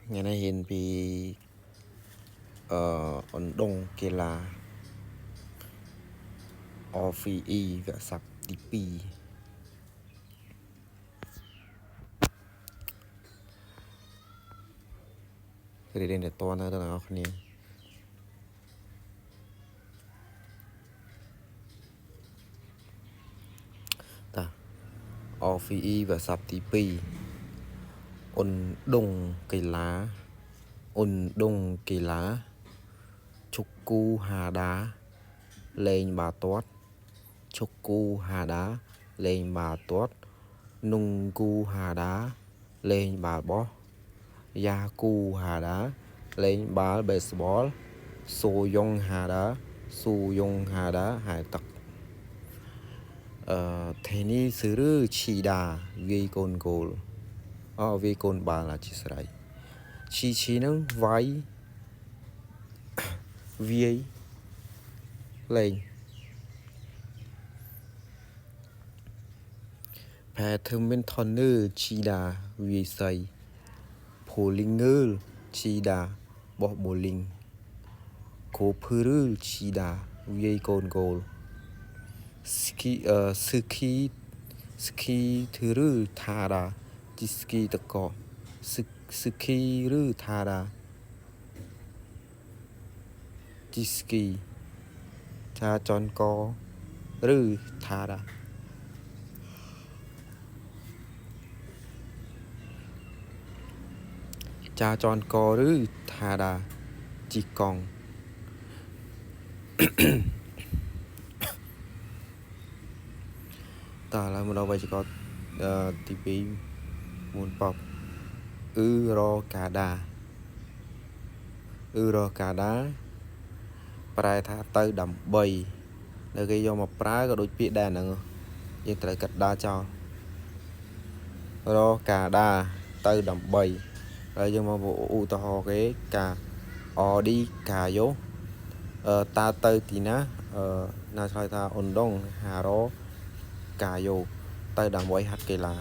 ថ្ងៃនេះរៀនពីអណ្ដុងកីឡា RVE វគ្គស័ព្ទទី2រៀនតែតនៅដល់អ្នកគ្នាតា RVE វគ្គស័ព្ទទី2អណ្ដុងកីឡាអណ្ដុងកីឡាឈុកគូហាដាលេងបាល់ទាត់ឈុកគូហាដាលេងបាល់ទាត់នុងគូហាដាលេងបាល់បោះយ៉ាគូហាដាលេងបាល់បេសបលស៊ូយ៉ុងហាដាស៊ូយ៉ុងហាដាហែលទឹកថេនីស៊ឺឬឈីដាវាយកូនគោលអវាយកូនបាល់អធិស្ឋានឈីឈីហ្នឹងវាយវាយលេងផែធឹមមិនថនឺឈីដាវាយសីភូលីងើលឈីដាបោះបូលីងគោភឺរឺឈីដាវាយកូនគោលស្គីស្គីស្គីធឺរឺថាដាជីស្គីតកស្គីឬថាដាជីស្គីថាចនកឬថាដាចាចនកឬថាដាជីកង់តើឥឡូវមកដល់វេយ្យាករណ៍ទី2មុនប៉បអ៊ឺរកាដាអ៊ឺរកាដាប្រែថាទៅដើម្បីនៅគេយកមកប្រើក៏ដូចពាក្យដែរហ្នឹងយើងត្រូវកាត់ដាចោលរកាដាទៅដើម្បីហើយយើងមកឧទាហរណ៍គេកាអឌីកាយ៉ូតើទៅទីណាណាឆ្លើយថាអ៊ុនដងហារ៉ូកាយ៉ូទៅដើម្បីហាត់កីឡា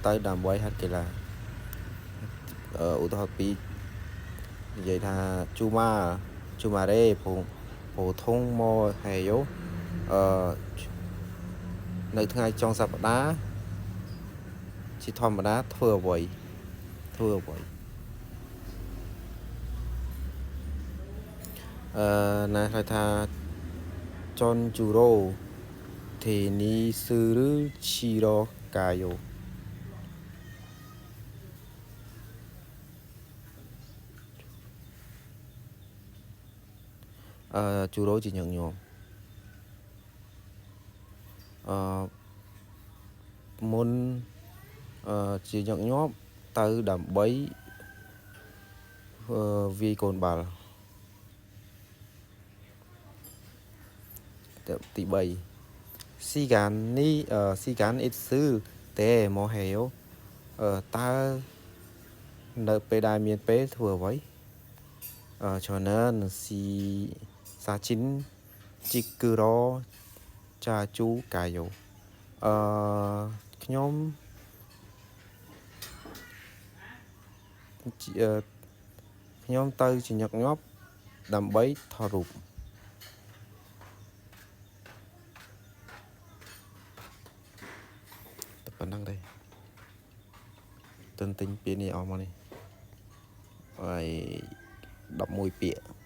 ទៅដើម្បីហាត់កីឡាឧទាហរណ៍ពីនិយាយថាជូម៉ាជូម៉ារ៉េភូភូធុងម៉ហេយ៉ូនៅថ្ងៃចុងសប្តាហ៍ជាធម្មតាធ្វើអ្វីធ្វើអ្វីណាហៅថាចនជូរ៉ូធីនីស៊ឺឬឈីរ៉ូកាយ៉ូជូរ៉ូជាញឹកញាប់អឺមុនជាញឹកញាប់ទៅដើម្បីវាយកូនបាល់ទី3ស៊ីកាននេះស៊ីកានអ៊ីស៊ឺតេម៉ូហេយ៉ូតើនៅពេលដែលមានពេលធ្វើអ្វីឆននស៊ីសាជីនជីគឺរ៉ចាជូកាយ៉ូអឺខ្ញុំខ្ញុំទៅជាញឹកញាប់ដើម្បីថតរូបតែប៉ុណ្្នឹងទេទិញពាក្យនេះអស់មកនេះហើយ11ពាក្យ។